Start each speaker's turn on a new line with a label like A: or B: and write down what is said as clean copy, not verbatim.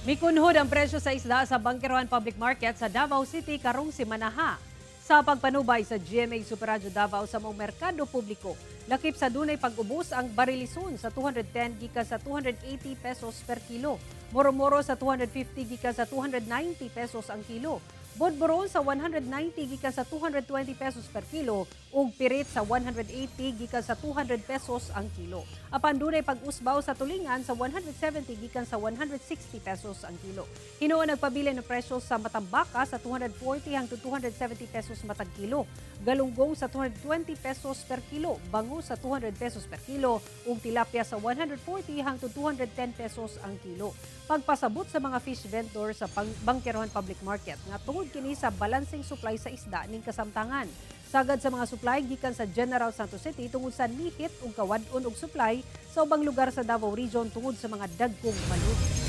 A: Mikunhod ang presyo sa isda sa Bangkerohan Public Market sa Davao City karong simanaha. Sa pagpanubay sa GMA Super Radyo Davao sa maong merkado publiko, lakip sa dunay pag-ubos ang barilison sa 210 gikan sa 280 pesos per kilo. Moro-moro sa 250 gikan sa 290 pesos ang kilo. Bodboron sa 190 gikan sa 220 pesos per kilo ug pirit sa 180 gikan sa 200 pesos ang kilo. Apan dunay pag-usbaw sa tulingan sa 170 gikan sa 160 pesos ang kilo. Hinuon nagpabilin ang presyo sa matambaka sa 240 hangtod 270 pesos matag kilo. Galunggong sa 220 pesos per kilo, bangus sa 200 pesos per kilo ug tilapia sa 140 hangtod 210 pesos ang kilo. Pagpasabot sa mga fish vendor sa Bangkerohan Public Market nga tungod kini sa balancing supply sa isda ning kasamtangan. Sagad sa mga supply gikan sa General Santos City tungod sa nihit ug kawad-on og supply sa ubang lugar sa Davao Region tungod sa mga dagkong balut.